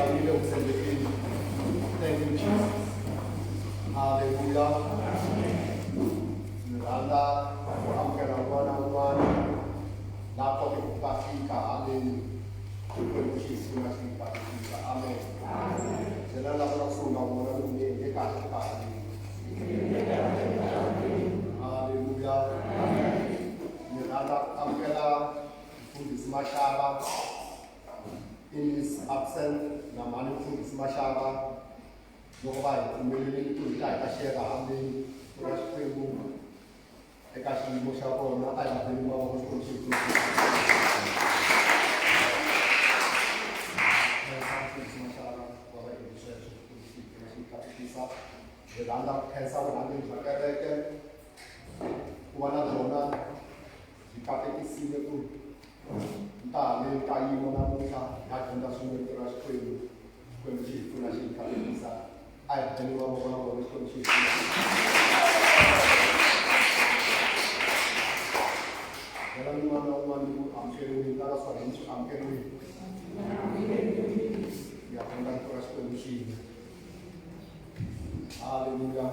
Tshamile u tshembekile. Thank you Jesus. Hallelujah. Ni rhandza ku amukela un'wana na un'wana la koteke ku ta fika haleni Xikwembu xi hi pfuna xi hi katekisa. Amen. Byela lava nga kusuhi na vona mi ku mi endle kahle ku ta haleni. Hallelujah. Ni rhandza ku amukela Mfundhisi Mashava in his absent na mhani Mfundhisi Mashava loko va hi pfumelelile ku hi ta hi ta xeka hambeni ku ra Xikwembu eka xiyimo xa vona a hi va beni mavoko Xikwembu xi hi Mfundhisi Mashava va va endli sweswo Xikwembu xi hi pfuna xi hi katekisa. Hi rhandza ku khensa vurhangeri bya kereke ku va na byona byi katekisile ku ta haleni ka yima namuntlha hi ya dyondza swin'we rito ra Xikwembu. Xikwembu xi hi pfuna xi hi katekisa. A hi beni mavoko na vona Xikwembu xi hi pfuna. Byela un'wana na un'wana ku amukeriwile ta ka swona swi amukeriwile. Hi ya dyondza rito ra Xikwembu swin'we. Hallelujah.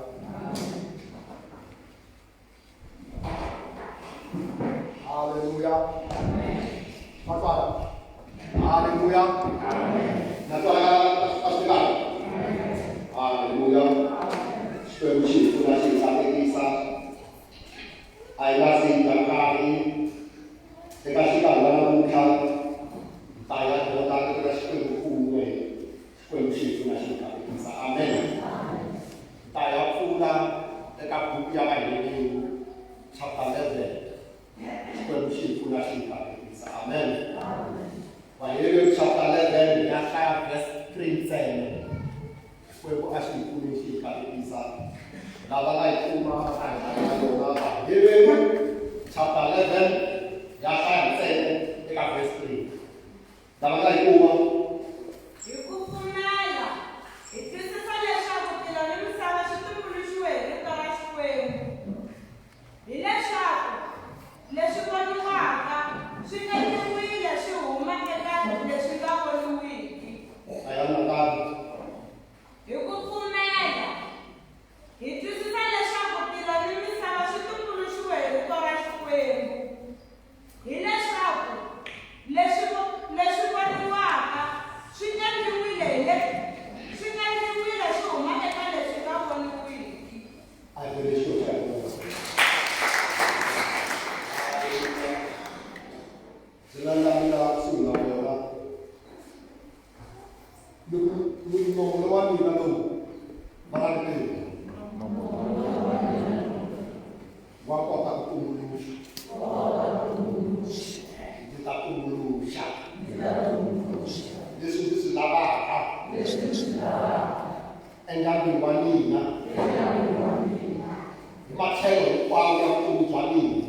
Hallelujah. Matswala. Hallelujah. Natswala a swi kahle. Hallelujah. Xikwembu xi hi pfuna xi hi katekisa. A hi nga se yi nga nkarhi eka xikarhi wa namuntlha ta ya dyondza rito ra Xikwembu kun'we. Xikwembu xi hi pfuna xi hi katekisa. Amen. Ta ya pfula eka buku ya Vaheveru chapter 11. Xikwembu xi hi pfuna xi hi katekisa. Amen. Vaheveru chapter 11 ya hlaya verse 3 ntsena. Xikwembu a xi hi pfuni xi hi katekisa. Lava nga yi kuma va ta hi hlayela yona. Vaheveru chapter 11 ya hlaya ntsena eka verse 3. Lava nga yi kuma. Hi ku pfumela, hi twisisa leswaku tilo ni misava swi tumbuluxiwe hi rito ra Xikwembu, hi leswaku leswi voniwaka swi endliwile swi huma eka leswi nga voniwiki. Hlaya nakambe. Hi ku pfumela, hi twisisa leswaku tilo ni misava swi tumbuluxiwe hi rito ra Xikwembu, Hi leswaku, leswi leswi voniwaka swi endliwile hi le, swi endliwile swi huma eka leswi nga voniwiki. A hi vele xilo xa hina. Ndzi landza kusuhi na vona. Ni ku ni nomo wa mina lowu va nga ri wa kota ku tumbuluxa. Ndzi ta tumbuluxa leswi ndzi swi lavaka endyangwini wa mina hi matlhelo hinkwawo ya vutomi bya mina.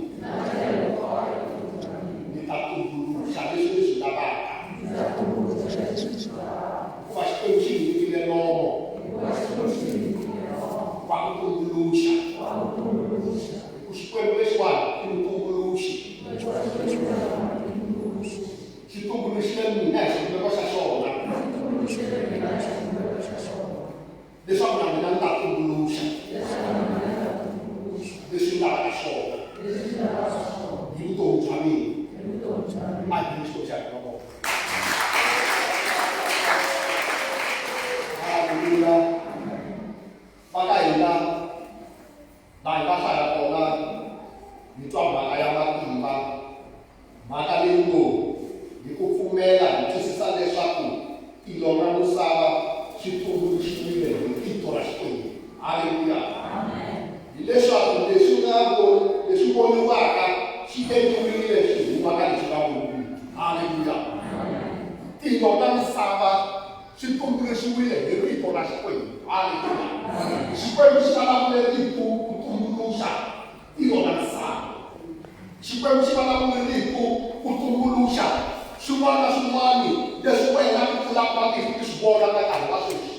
Ndzi ta tumbuluxa leswi ndzi swi lavaka hikuva Xikwembu xi hi nyikile nomo wa ku tumbuluxa. Ku Xikwembu lexiwani i mutumbuluxi. Xi tumbuluxile mina hi xivumbeko xa xona leswaku na mina ni ta tumbuluxa leswi ni lavaka swona hi vutomi bya mina. A hi Xikwembu xa hina mavoko. Haleluya. Va ka hina laha hi nga hlaya kona hi twa mhaka ya matimba, mhaka leyi ngo hi ku pfumela hi twisisa leswaku tilo na misava swi tumbuluxiwile hi rito ra Xikwembu. Haleluya. Hileswaku leswi nga leswi voniwaka swi endliwile swi huma ka leswi nga voniwiki. Haleluya. Tilo na misava swi tumbuluxiwile hi rito ra Xikwembu. Haleluya. Xikwembu xi vulavule rito ku tumbuluxa tilo na misava. Xikwembu xi vulavule rito ku tumbuluxa swin'wana na swin'wana leswi wena u pfulaka matihlo u swi vona ka nkarhi wa sweswi.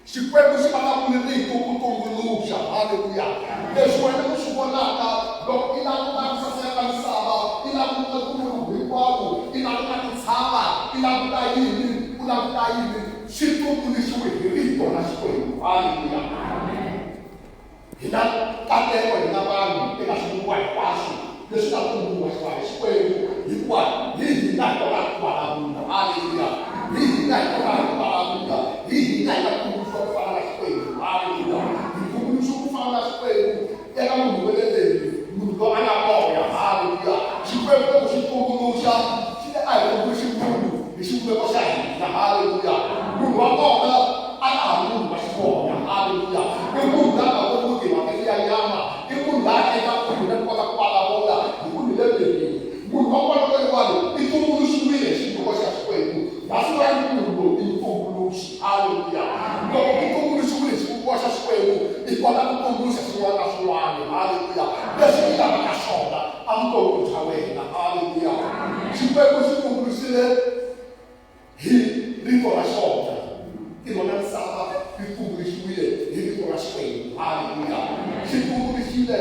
Xikwembu xi vulavule rito ku tumbuluxa. Haleluya. Leswi wena u swi vonaka loko i languta ku saseka ka misava, i languta ntumbuluko hinkwawo, i languta tintshava, i languta yini, u vulavula yini swi tumbuluxiwe hi rito ra Xikwembu. Haleluya. Hi na nkateko hina vanhu eka swivumbiwa hinkwaswo leswi nga tumbuluxiwa hi Xikwembu, hikuva hi hina hi kotaka ku vulavula. Haleluya. Hi hina hi kotaka ku vulavula. Hi hina hi nga tumbuluxiwa ku fana na Xikwembu. Haleluya. Hi tumbuluxiwe ku fana na Xikwembu eka munhu wa le ndzeni, munhu loyi a nga moya. Haleluya. Xikwembu loko xi tumbuluxa, xi te a hi tumbuluxi munhu hi xivumbeko xa hina. Haleluya. Munhu wa kona a nga ha ri munhu wa ximoya. Haleluya. I munhu la nga voniki hi matihlo ya nyama. I munhu la endlaka ku hina hi kota ku vulavula hi ku hi le mirini. Munhu wa kona loyiwani i tumbuluxiwile hi xivumbeko xa Xikwembu. That's why munhu loyi i mutumbuluxi. Haleluya. Loko u tumbuluxiwile hi xivumbiwa xa Xikwembu, i kota ku tumbuluxa swin'wana na swin'wana. Haleluya. Leswi u lavaka swona evuton'wini bya wena. Haleluya. Xikwembu xi tumbuluxile hi rito ra xona. Tilo na misava yi tumbuluxiwile hi rito ra Xikwembu. Haleluya. Xi tumbuluxile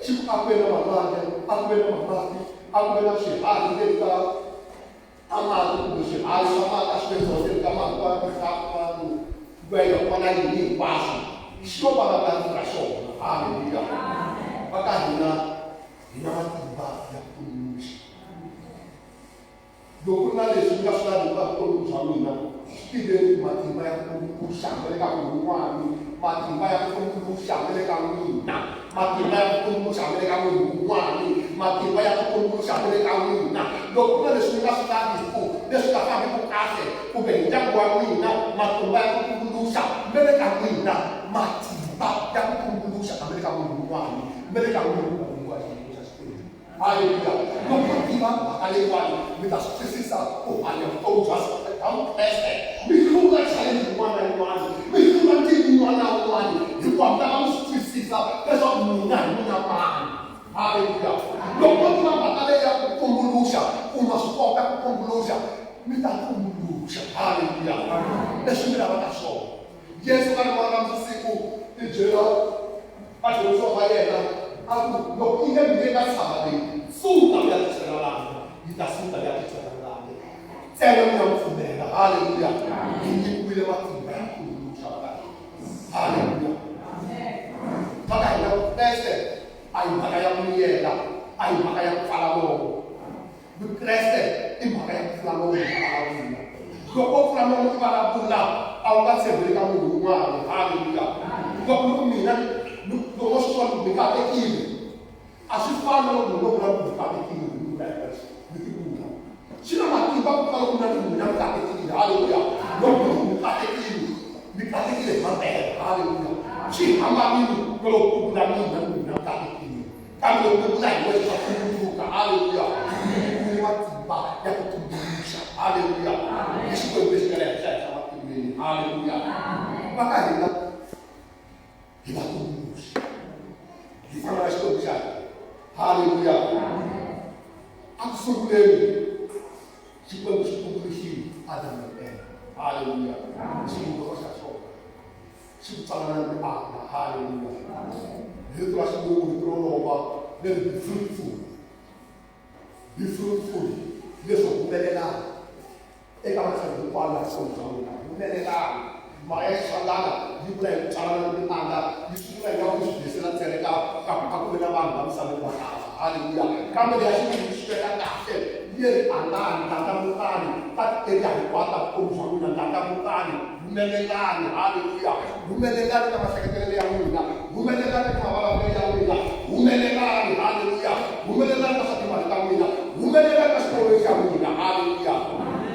xi ku a ku ve na malwandle, a ku ve na mati, a ku ve na swiharhi ndzeni ka ka mati kumbe swiharhi swa mati a swi ve ndzeni ka mati, ku va na tinhlampfi, ku va na tingwenya, ku va na yini hinkwaswo. Xi lo vulavula rito ra xona. Haleluya. Va ka hina hi na matimba ya ku tumbuluxa. Loko ku ri na leswi mi nga swi laviki eka vutomi bya n'wina, swi tiveni ku matimba ya ku tumbuluxa ma le ka munhu un'wana, matimba ya ku tumbuluxa ma le ka n'wina, matimba ya ku tumbuluxa ma le ka munhu un'wana, matimba ya ku tumbuluxa ma le ka n'wina. Loko ku ri na leswi mi nga swi laviki, leswi nga fambiki kahle kumbe hi ndyangu wa n'wina, matimba ya ku tumbuluxa ma le ka n'wina, matimba ya ku tumbuluxa a ma le ka munhu un'wana, ma le ka n'wina. Haleluya! Loko mi tiva mhaka leyiwani, mi ta swi twisisa ku hanya vutomi bya bya Vukreste. Mi hlula challenge yin'wana na yin'wana, mi hlula ntiki wun'wana na wun'wana, hikuva mi ta va mi swi twisisa leswaku n'wina hi n'wina mani. Haleluya! Loko mo tiva mhaka leyi ya ku tumbuluxa, ku ma swi kota ku tumbuluxa, mi ta tumbuluxa. Haleluya! Leswi mi lavaka swona. Yesu ka rin'wana ra masiku i byela vadyondzisiwa va yena a ku, Loko inge mi nge ka ntshava leyi, Suka u ya tichela lande, yi ta suka yi ya tichela lande. Ntsena mi ya n'wi pfumela. Haleluya! Hi nyikiwile matimba ya ku tumbuluxa va ka hina. Haleluya! Va ka hina Vukreste a hi mhaka ya ku miyela, a hi mhaka ya ku pfala nomo. Vukreste i mhaka ya ku pfula nomu u vulavula. Loko wo pfula nomu u vulavula, a wu nga tshembeli ka munhu un'wana. Haleluya! Loko ni ku mina loko mo swi vona ku mi katekile, a swi fani na loko munhu o vula ku mi katekile mi vula hi wexe, mi ti vula. Swi na matimba ku tlula loko mina ni ku mina mi katekile. Haleluya! Loko ni ku mi katekile, mi katekile hi mampela. Haleluya! Swi hambanile na loko ku vula mina ni ku mina mi katekile. Kambe loko mi vula hi wexe swa tumbuluka. Haleluya! Mi nyikiwile matimba ya ku tumbuluxa. Haleluya! Hi Xikwembu lexi nga le henhla-henhla matilweni. Haleluya! Va ka hina hi vatumbuluxi. Hi fana na Xikwembu xa hina. Haleluya! A ku sunguleni Xikwembu xi tumbuluxile Adamu na Eva. Haleluya! Xivumbeko xa xona. Xi ku tswalana ni anda. Haleluya! Rito ra Xilungu, rito ro lova leri be fruitful. Be fruitful, leswo humelelana eka matlhelo hinkwawo ya vutomi bya n'wina. Humelelana. Mhaka ya Xichangana yi vula hi ku tswalana ni anda, yi swi vula ingaku yi swi bisela ntsena ka ka ku a ku ve na vanhu la misaveni va tala. Haleluya! Kambe leya Xilungu yi swi veka kahle, yi ri andani, ndlandlamukani ka ti-area hinkwato ta vutomi bya n'wina, ndlandlamukani. Humelelani, haleluya! Humelelani ka mahleketelelo ya n'wina, humelelani eka mavulavulelo ya n'wina, humelelani, haleluya! Humelelani ka swa timali ta n'wina, humelelani ka xikolweni xa n'wina, haleluya!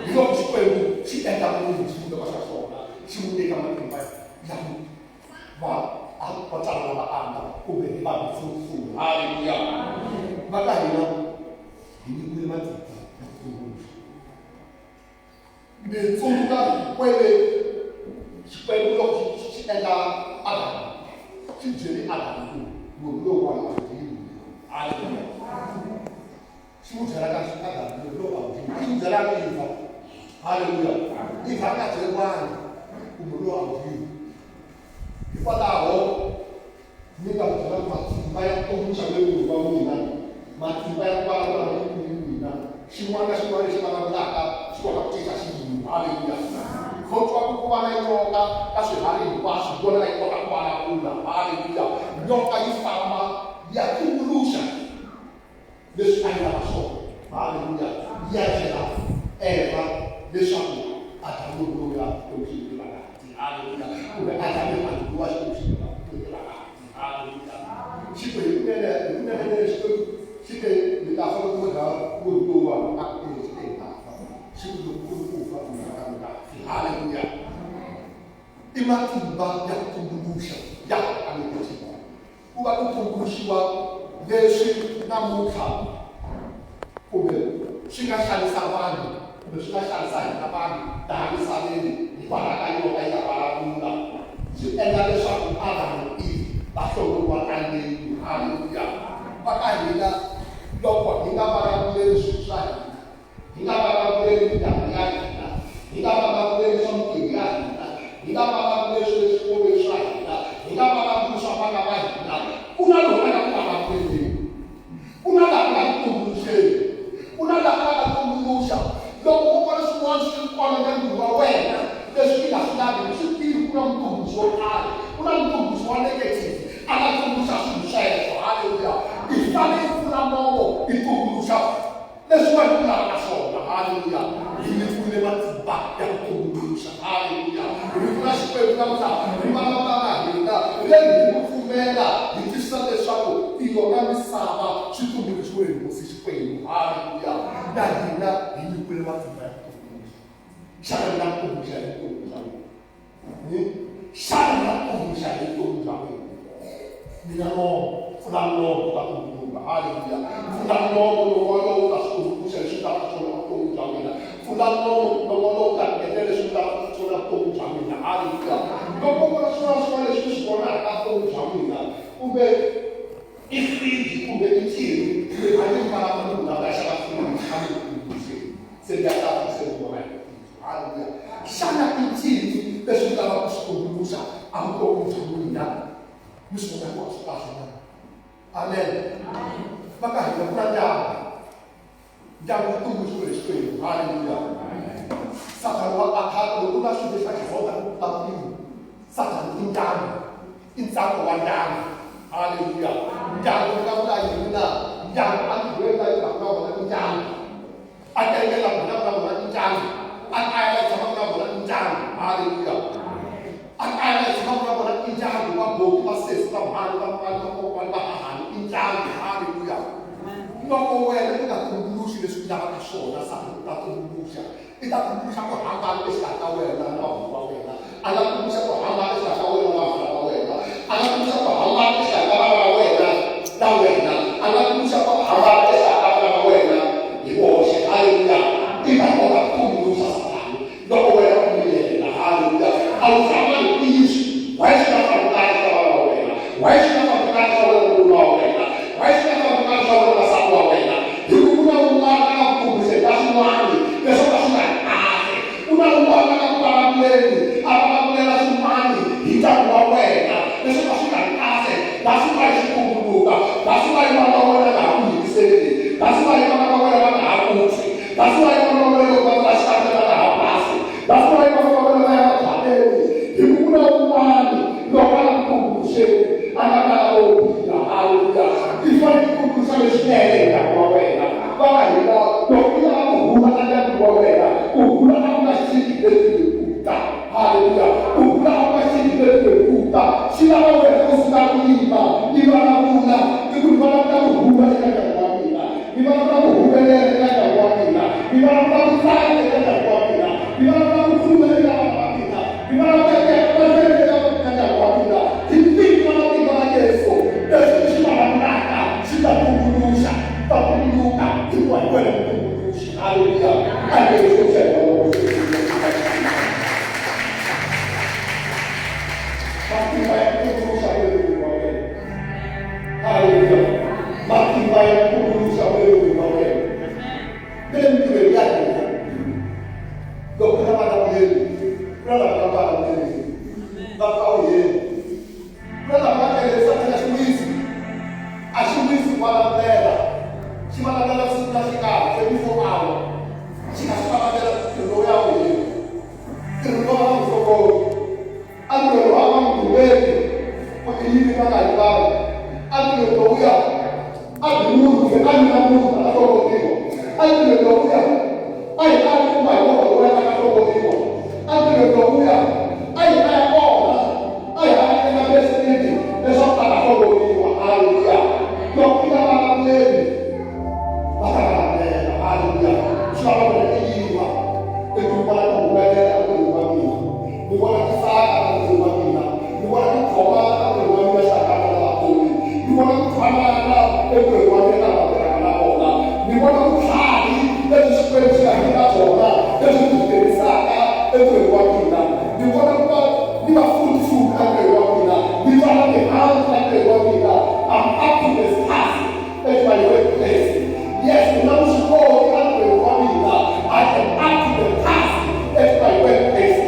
Hi loko Xikwembu xi endla munhu hi xivumbeko xa xona, xi n'wi nyika matimba ya ku va va tswalana va andza kumbe hi va fruitful, haleluya! Va ka hina hi nyikiwile matimba ya ku tumbuluxa. Ni tsundzuka kwele Xikwembu loko xi endla Adamu, xi byele Adamu ku munhu lowuwani a wu dyiwi. Haleluya! Xi n'wi byela kahle Adamu munhu lowu a wu dyiwi. Xi n'wi byela na Eva. Haleluya! Eva a nga byeriwangi ku munhu lowu a wu dyiwi. Hikwalaho ni nga mi byela ku matimba ya ku tumbuluxa le munhu wa n'wina, matimba ya ku vulavula ma le ku n'wina. Xin'wana na xin'wana lexi vulavulaka xi kota ku cinca xiyimo. Haleluya! ku va na nyoka ka swiharhi hinkwaswo hi yona yi kota ku vulavula. Haleluya! Nyoka yi famba ya tumbuluxa leswi a yi lava swona. Haleluya! Yi ya byela Evha leswaku Adamu loya Xikwembu xi nyike vangati. Haleluya! Kumbe Adamu i mhani lowa Xikwembu xi nyike vangati. Haleluya! Xi ku hi kunene hi kunene Xikwembu xi te mi ta fa loko mo dya murhi lowuwani a ku e xi te hi ta fa. Xi ku loko ku ri ku fa mi nga ka mi nga fi. Haleluya! I matimba ya ku tumbuluxa ya negative. Ku va ku tumbuluxiwa leswi namuntlha kumbe swi nga xanisa vanhu kumbe swi nga xanisa hina vanhu laha misaveni hikwalaho ka nyoka yi nga vulavula swi endla leswaku Adamu na Eve va hlongoriwa tandeni. Haleluya! Va ka hina loko hi nga vulavuleli swilo swa hina, hi nga vulavuleli mindyangu ya hina, hi nga vulavuleli swa mintirho ya hina, hi nga vulavuleli swa le swikolweni swa hina, hi nga vulavuli swa vana va hina, ku na loyi a nga ku vulavuleleni. Ku na laha a nga ku tumbuluxeni. Ku na laha a nga tumbuluxa. Loko wo vona swin'wana swi ri kona endyangwini wa wena leswi i nga swi laviki, swi tivi ku na mutumbuluxi wo karhi, ku na mutumbuluxi wa negative a nga tumbuluxa swilo sweswo. Haleluya! I fanele i pfula nomo i tumbuluxa leswi wena u lavaka swona. Haleluya! Hi nyikiwile matimba ya ku tumbuluxa. Haleluya! Rito ra Xikwembu namuntlha ri vulavula na hina ri hi ku pfumela hi twisisa leswaku tilo na misava swi tumbuluxiwe hi Hosi Xikwembu. Haleluya! Na hina hi nyikiwile matimba ya ku tumbuluxa. Xana mi nga tumbuluxa hi vutomi bya wena? Xana mi nga tumbuluxa hi vutomi bya wena? Mina nomo, pfula nomo u ta tumbuluka. Haleluya! Pfula nomo lowu u ta swi tumbuluxa leswi u lavaka swona vutomi bya wena. Pfula nomo lowu u ta endla leswi u lavaka swona vutomi bya mina. Haleluya! Loko u vona swin'wana na swin'wana leswi u swi vonaka vutomi bya mina, kumbe i fridge kumbe i ncini, kumbe a ni vulavula munhu la nga xava fridge a ni tumbuluxeni. Se ni ya ta se ni vona hi Haleluya! Xana i ncini leswi u lavaka ku swi tumbuluxa evuton'wini bya mina? Mi swi vona ku a swi kahle na? Amen. Va ka hina ku na ndyangu. Ndyangu wu tumbuluxiwe hi Xikwembu. Haleluya! Sathana wa attack loko ku na swilo leswi a xi ku ta pfuniwa. Sathana i ndyangu, i ntsako wa ndyangu. Haleluya! Ndyangu ni nga vula yini na? Ndyangu a ntirhweni la yi tirhaka na wona i ndyangu. A kerekeni la ku na vona i ndyangu. A kaya la yi tshamaka na vona i ndyangu. Haleluya! A kaya la yi tshamaka na vona i ndyangu. Va buti, va sesi, va mhani, va mfana, va kokwani, va hahani i ndyangu. Haleluya! Loko wena u nga tumbuluxi leswi u lavaka swona, Sathana u ta tumbuluxa. I ta tumbuluxa ku hambana exikarhi ka wena na vanhu va wena. A nga tumbuluxa ku hambana exikarhi ka wena na vana va wena. A nga tumbuluxa ku hambana exikarhi ka vana va wena na wena. A nga tumbuluxa ku hambana exikarhi ka vana va wena hi voxe. Haleluya! I ta kota ku tumbuluxa Sathana loko wena u miyela. Haleluya! A wu hlamali ntiyiso. Why swi nga fambi kahle swa vana va wena? Why swi nga fambi kahle swa wena nuna wa wena? Why swi nga fambi kahle swa wena na nsati wa wena? Hi ku ku na un'wana a nga ku tumbuluxeni ka swin'wana leswo ka swi nga ri kahle. Ku na un'wana a nga ku vulavuleni a vulavulela swin'wana hi ndyangu wa wena leswo ka swi nga ri kahle. That's why swi tumbuluka. That's why vana va wena va nga ha ku yingiseli. That's why vana va wena va nga ha ku twi. That's why vana va wena loko va pfula xikandza va nga ha pasi. That's why vana va wena va ya mabyaleni. Hi ku ku na un'wana loko a nga ku tumbuluxeni a nga ta lava wo biha. Haleluya! I fanele ku tumbuluxa leswinene hi ndyangu wa wena. Va ka hina loko u lava ku rhula endyangwini wa wena, ku rhula a ku nga xiki leti ku ta. Haleluya! Ku rhula a ku nga xiki leti ku ta. Xi lava wena u suka u yima i vulavula i ku ni vulavula ku rhula eka ndyangu wa mina. Ni vulavula ku humelela eka ndyangu wa mina. Ni vulavula ku tsaka eka ndyangu wa mina. Ni vulavula ku hlula eka vana va mina. Ni vulavula ku ya emahlweni eka ndyangu wa mina. Hi vito ra matimba ra Yesu, leswi ni swi vulavulaka swi ta tumbuluxa, ta tumbuluka hikuva hi wena mutumbuluxi. Haleluya! A hi Yesu xa hina Matimba ya ku tumbuluxa ku wa wena. Haleluya! Matimba ya ku tumbuluxa ku wa wena. Ni le mintirhweni ya hina loko ku na vulavuleli ku na lava nga vulavuleli va kawuyeni ku na lava nga endlisa phela xiwisi a xi wisi ku vulavulela xi vulavula siku na xikarhi 24 hour xi kha xi vulavula ntirho lowu ya wuyeni ntirho lowu va wu hlokoli. va nga hi vanhu a ntirhweni lowuya a bi munhu kumbe a nyika munhu a hlongoriwa a ntirhweni lowuya a hi a kuma hi movha lowu a nga hlongoriwa a ntirhweni lowuya a hi a ya kona a hi a endla presidente leswaku a nga hlongoriwa haleluya loko i nga vulavuleli va ta vulavula haleluya swi lava ku ri i yima i ku vona ku humelela entirhweni wa mina ni vona ku tsaka entirhweni wa mina ni vona ku khomana entirhweni wa mina xikan'we na vakhomi ni vona ku twanana entirhweni wa mina na lava tirhaka na vona ni vona vutlhari lebyi Xikwembu xi nga nyika byona lebyi ndzi byi tirhisaka entirhweni wa mina ni vona ku va ni va fruitful entirhweni wa mina ni tswala mihandzu entirhweni wa mina. I'm up to this task at my workplace. Yes, ni na vuswikoti entirhweni wa mina. I am up to the task at my workplace.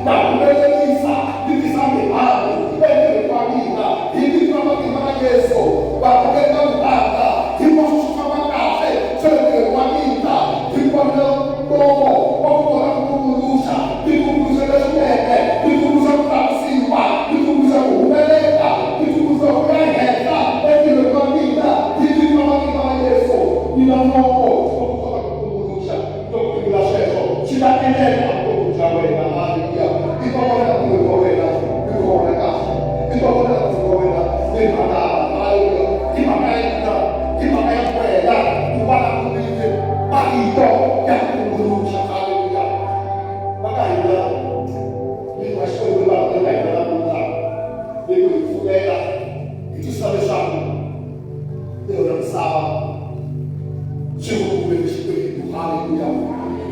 Na humelerisa ni tisa mihandzu entirhweni wa mina hi vito ra matimba ra Yesu. Varhangeri va muganga hinkwaswo swi famba kahle swa le ntirhweni wa mina hikuva ni na nomo wa ku kota ku tumbuluxa ni tumbuluxa leswinene ni tumbuluxa ku tlakusiwa ni tumbuluxa ku humelela ni tumbuluxa ku ya henhla entirhweni wa mina hi vito ra matimba ra Yesu. Ni na nomo wa ku kota ku tumbuluxa. Loko i vula sweswo swi ta endleka vutomi bya wena. Haleluya. I ta vona ntirho wa wena ni ku vona kahle i ta vona ntirho wa wena ni rhangana. Haleluya. Hi mhaka ya yina hi mhaka ya wena ku va na kumile marito ya ku tumbuluxa. Haleluya. Va ka hina miri wa Xikwembu ri vulavula hina namuntlha ni ku hi pfumela hi twisisa leswaku ntirho na misava swi vumbiwe Xikwembu. Haleluya.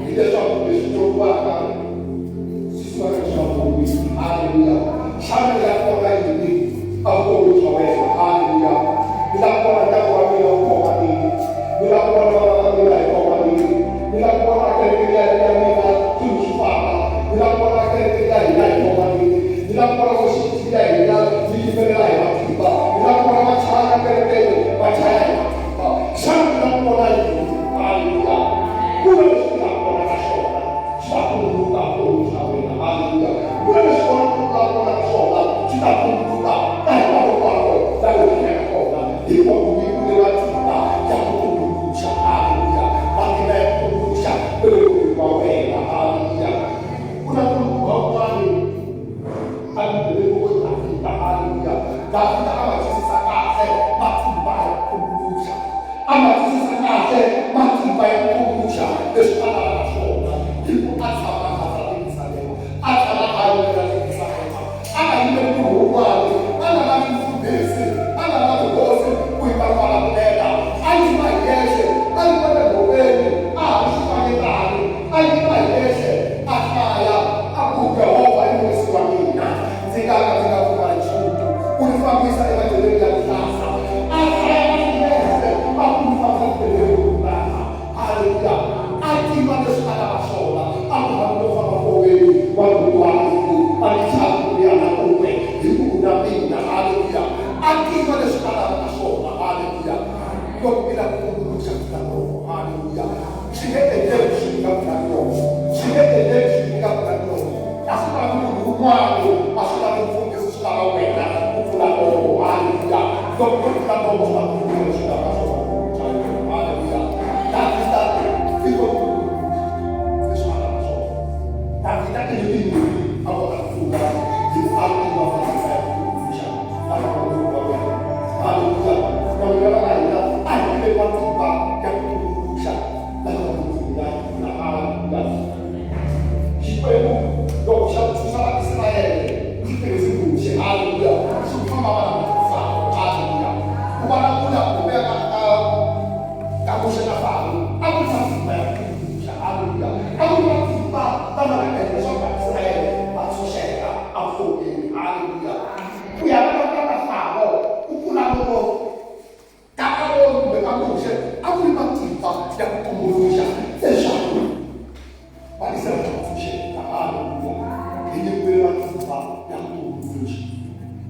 Hileswaku leswi dyondziwaka swi suka ka swa vutomi. Haleluya. Xana ni la ku vona yini evuton'wini bya wena? Haleluya. Ni la ku vona ndyangu wa mina wu khomanile ni la ku vona vana va mina hi khomanile ni la ku vona kereke ya ya mina swilo swi famba ni la ku vona kereke ya hina hi khomanile ni la ku vona worship ya hina yi yimbelela hi matimba ni la ku vona va chaya kerekeni va chaya hi matimba. Xana ni la ku vona yini? Haleluya. Ku na leswi ni nga ku vona ka swona swi ta tumbuluka vutomi bya wena. Haleluya. Ku na leswi vona ku la ku vona ka swona swi ta tumbuluka ka hinkwako la u hanyaka kona hikuva u nyikiwile matimba ya ku tumbuluxa. Haleluya. Matimba ya ku tumbuluxa evuton'wini bya wena. Haleluya. Ku na nkulukumba un'wani a Bibeleni wo Davhida. Haleluya. Davhida a ma twisisa kahle matimba ya ku tumbuluxa a ma twisisa kahle matimba ya ku tumbuluxa leswi a lavaka swona hi ku a tshama a tsala Yerusalema a tshama a yimela Yerusalema a nga yimeli munhu wun'wana a nga lavi mufundhisi a nga lavi hosi ku yi ta vulavulela a yima hi yexe a yima le nhoveni a ha ri xifanyetani a yima hi yexe a hlaya a ku Yehovha i murisi wa mina ndzi nga ka ndzi nga pfumali nchumu u ni fambisa emadyelweni ya rihlaza a hlaya a ri yexe a ku ni fambisa emadyelweni yo lulama. Haleluya. A tiva leswi a lava swona a ku hambi no famba nkoveni wa nhungwani a ni chavi ku ya na un'we hi ku u na mina. Haleluya. A tiva leswi a lavaka swona. Haleluya. Loko i lava ku tumbuluxa pfula nomo. Haleluya. Swi nge endleki swi nyika pfula nomo swi nge endleki swi nyika pfula nomo a swi lavi munhu wun'wana a swi lavi mfundhisi swi lava wena ku pfula nomo. Haleluya. Loko u pfula nomo swi ta tumbuluxa leswi lavaka swona vutomi bya wena. Haleluya. Davhida i ko leswi a lava swona. Davhida i yini a kota ku pfula hi ku a tiva matimba ya ku tumbuluxa lama nga wa wena. Haleluya. Na mina va ka hina a hi tive matimba ya ku tumbuluxa lama nga ya hina. Haleluya. Xikwembu loko xa ntshunxa Vaisrayele xi tirhise Muxe. Haleluya. Xi famba va na Faro. Haleluya. Ku vulavula ku veka ka ka Muxe na Faro a ku ri matimba ya ku tumbuluxa. Haleluya. A ku ri matimba lama nga endla leswaku Vaisrayele va tshunxeka evuhlongeni. Haleluya. Ku ya vulavula na Faro ku pfula nomo ka Aroni kumbe ka Muxe a ku ri matimba ya ku tumbuluxa leswaku Vaisrayele va tshunxeka. Haleluya. Hi nyikiwile matimba ya ku tumbuluxa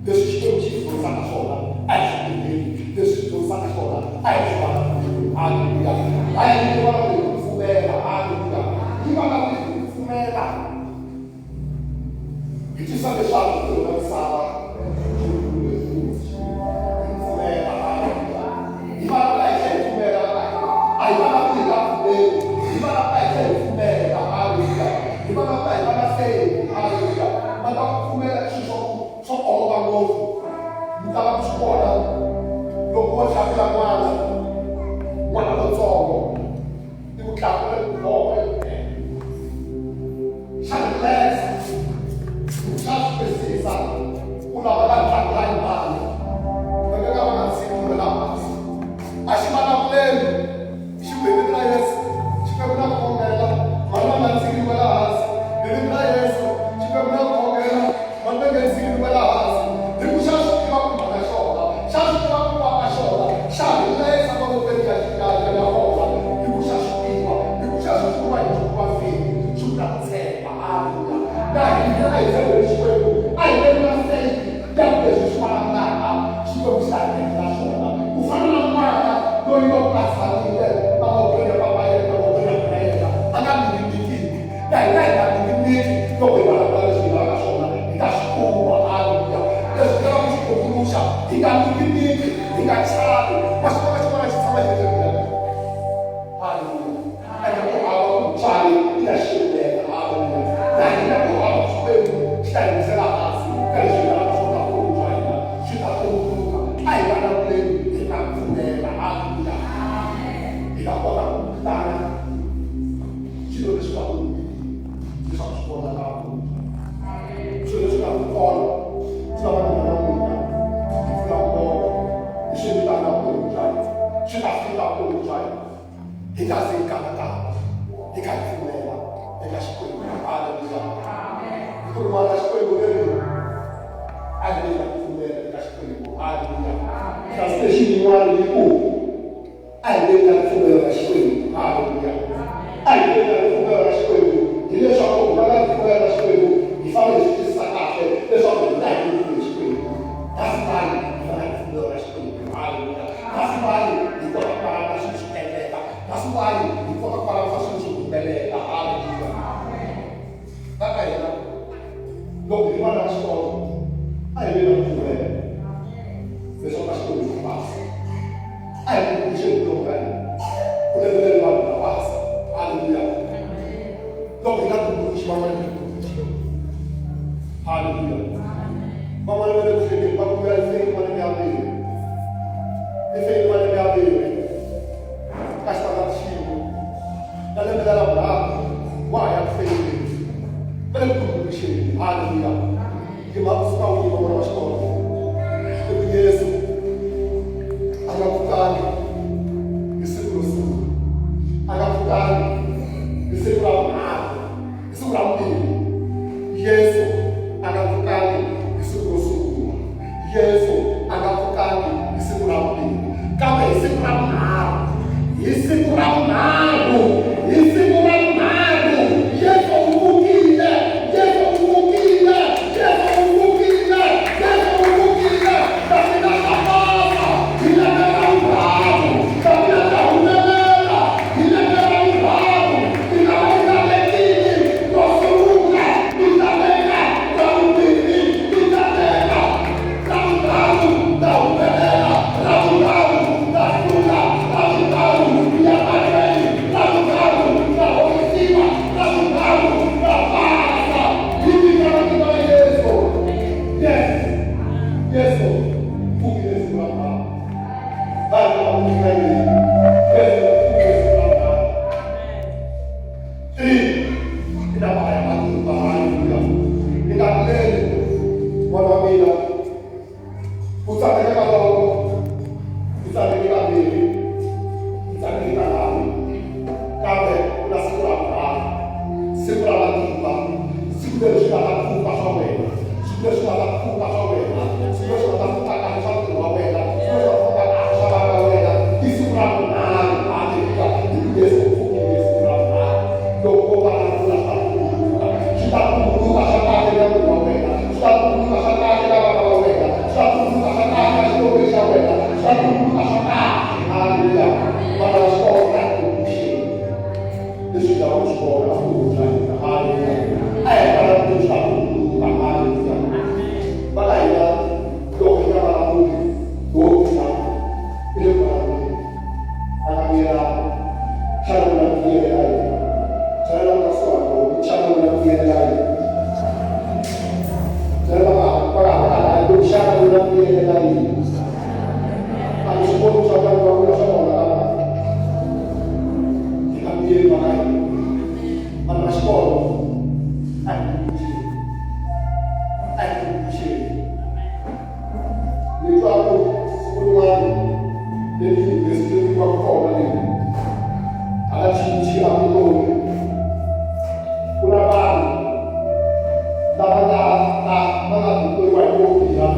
leswi Xikwembu xi hi dyondzisaka swona a hi swi endleni leswi xi dyondzisaka swona a hi swi vulavuleni. Haleluya. A hi vulavuli hi ku pfumela. Haleluya. Yi vulavuli hi ku pfumela hi twisisa leswaku ntirho wa misava swi vumbiwe hi Muxe. Lava ku swi vona loko wo tlakula n'wana, n'wana lontsongo, i ku tlakula hi ku voko xa relax, xa swi twisisa ku lava va tlakula hi mani, va nga ka va nga tshiki ku wela hansi. A xi vulavuleli, xi ku hi vito ra Yesu, Xikwembu na ku khongela, mhani va nga tshiki ku wela hansi. Hi vito ra Yesu, Xikwembu na ku khongela, mhani va nga tshiki ku wela hansi. Hi ku xa swi tiva ku mhaka xona, xa swi tiva ku wa ka xona, xa rilesa mavokweni ya ya ya ya vona, hi ku xa swi tiva, hi ku xa swi tiva hi nchumu wa feni, swi vula ku tshemba. Haleluya. Na hina a hi tshembeni Xikwembu, a hi veni na faith ya ku leswi swi vulavulaka Xikwembu xi ta hi endlela swona. Ku fana na n'wana loyi loko a tshamile mavokweni ya papa yena, mavokweni ya mhana yena, a nga ninginingiwi. Na hina hi nga ninginiki loko hi vulavula leswi hi lavaka swona, hi ta swi kuma. Haleluya. Leswi hi lavaka ku swi tumbuluxa, hi nga ninginiki, hi nga chavi. Wa xi vona xin'wana xi tshama xi ri endleleni. Haleluya. Ende ku hava ku mutswari i ta xi rilela. Haleluya. Na hina ku hava Xikwembu xi ta hi wisela hansi ka leswi hi lavaka swona vutomi bya hina swi ta tumbuluka. A hi vulavuleni hi ta pfumela. Haleluya. Hi ta kota ku vitana swilo leswi nga voniki leswaku swi vonaka vutomi bya hina. Swilo leswi nga kona swi lava mina na n'wina hi pfula milomo hi swi vitana vutomi bya hina. Swi ta fika vutomi bya hina. Hi nga ze hi kanakana, hi kha hi pfumela eka Xikwembu. Haleluya. Ku ri n'wana Xikwembu leri a hi na ku pfumela eka Xikwembu. Haleluya. Translation yin'wana yi ku a hi ve na ripfumelo ra Xikwembu. Haleluya. A hi ve na ripfumelo ra Xikwembu, hileswaku ku va na ripfumelo ra Xikwembu hi fanele hi swi twisisa kahle leswaku hina hi nyikiwe Xikwembu. That's why hi va na ripfumelo ra Xikwembu. Haleluya. That's why hi kota ku vulavula swilo swi endleka. That's why hi kota ku vulavula swilo swi humelela. Haleluya. La ka hina loko hi vana va xikolo a hi ve na ripfumelo leswaku a Xikwembu xa pasa. A hi tumbuluxeni vutomi bya hina ku lembe leri vanhu va pasa. Haleluya. Loko hi nga tumbuluxi van'wana va tumbuluxa. Haleluya. Van'wana va le ku hlekeni va kumela feyili malembe ya mbirhi. I feyili malembe ya mbirhi ka xitandati xin'we na lembe leri ra vunharhu wa ha ya ku feyileni. Va le ku tumbuluxeni. Haleluya. Yima u suka u yima n'wana wa xikolo. I ku Yesu a nga pfukangi hi siku ro sungula, a nga pfukangi hi siku ra vunharhu, hi siku ra vumbirhi. Yesu a nga pfukangi hi siku ro sungula, Yesu a nga pfukangi hi siku ra vumbirhi. hina miyelela yini? A hi swi koti swa ku va vula swa vona lava hi nga miyeli va ka hina. Vanhu va xikolo a hi tumbuluxeni, a hi tumbuluxeni. Ni twa ku siku rin'wana le tiyunivhesiti leyi va kona leyi hala chinchi a Pitori ku na vanhu lava nga ta va nga rhumeriwa hi ko biha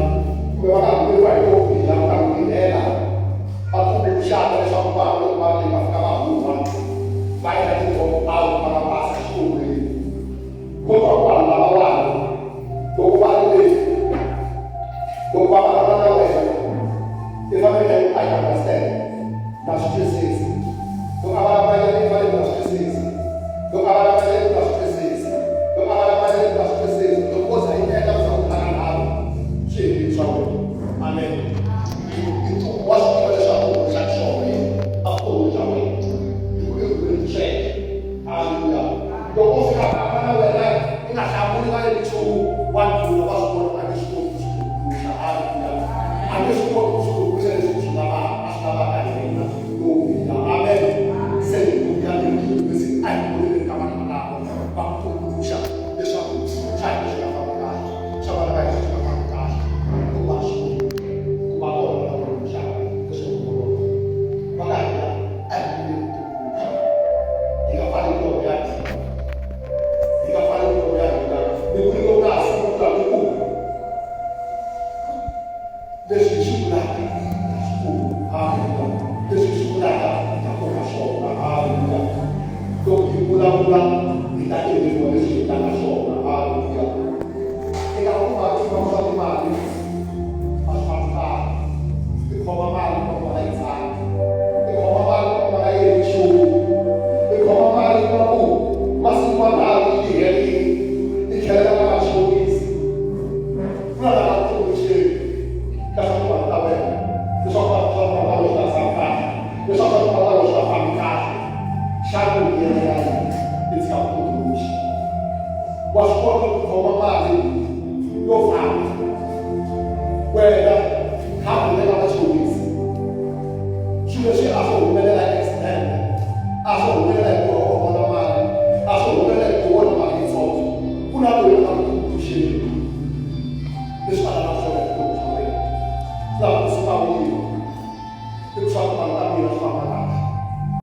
kumbe va nga rhumeriwa hi ko biha ku ta ku tirhela va tumbuluxaka leswaku va loko va ri va fika va huma va endla ti-drop out va nga pasa exikolweni. Nkoka wa vanhu lavawani loko va ri le loko va vulavula na wena i fanele i I understand na swi twisisa loko a vulavula yena i fanele na swi twisisa loko a vulavula yena na swi twisisa loko a vulavula yena na swi twisisa loko ko za yi endla ku za ku phaka nharhu swi helile swa wena amen wa swi tiva leswaku u xa xona yena a vutomi bya wena hi ku i sweswo. Haleluya. Loko u fika famba na wena i nga hlamuli va le nchumu wa ndlula wa swi vona a nge swi koti ku swi tumbuluxa. Haleluya. A nge swi koti ku swi tumbuluxa leswi u swi lavaka a swi lavaka hi wena lowo biha. Amen. Se hi ku ya leswi a hi vuleleni ka vanhu valavo va ku tumbuluxa leswaku swa hina swi nga fambi kahle swa vana va hina swi nga fambi kahle hikuva swi ku va kona va tumbuluxaka leswi homboloka va nga hina a hi vuleli ku tumbuluxa hi nga pfali milomo ya hina hi nga pfali milomo ya hina ni ku loko ka ha sungula ni ku leswi hi swi vulaka xikulu haleluya leswi hi swi vulaka hi ta kuma swona haleluya loko hi vulavula hi ta endliwa leswi hi vulaka swona haleluya eka kuma swivangelo swa timali a swi fambi kahle i khoma mali kuma ku va yi tsana i khoma mali kuma ku va yi ri nchumu i khoma mali kuma ku masiku manharhu yi herile i tlhelela ka machonisi ku na lava tumbuluxeni ka swa timali ta wena leswaku va swa timali ta wena swi nga tshami kahle leswaku swa timali ta wena swi nga fambi kahle xana u yendlela yini i tshika ku tumbuluxa wa swi kota ku khoma mali yo famba wena khambi leri nga machonisi swilo leswi a swo humelela hi accident a swo humelela hi ku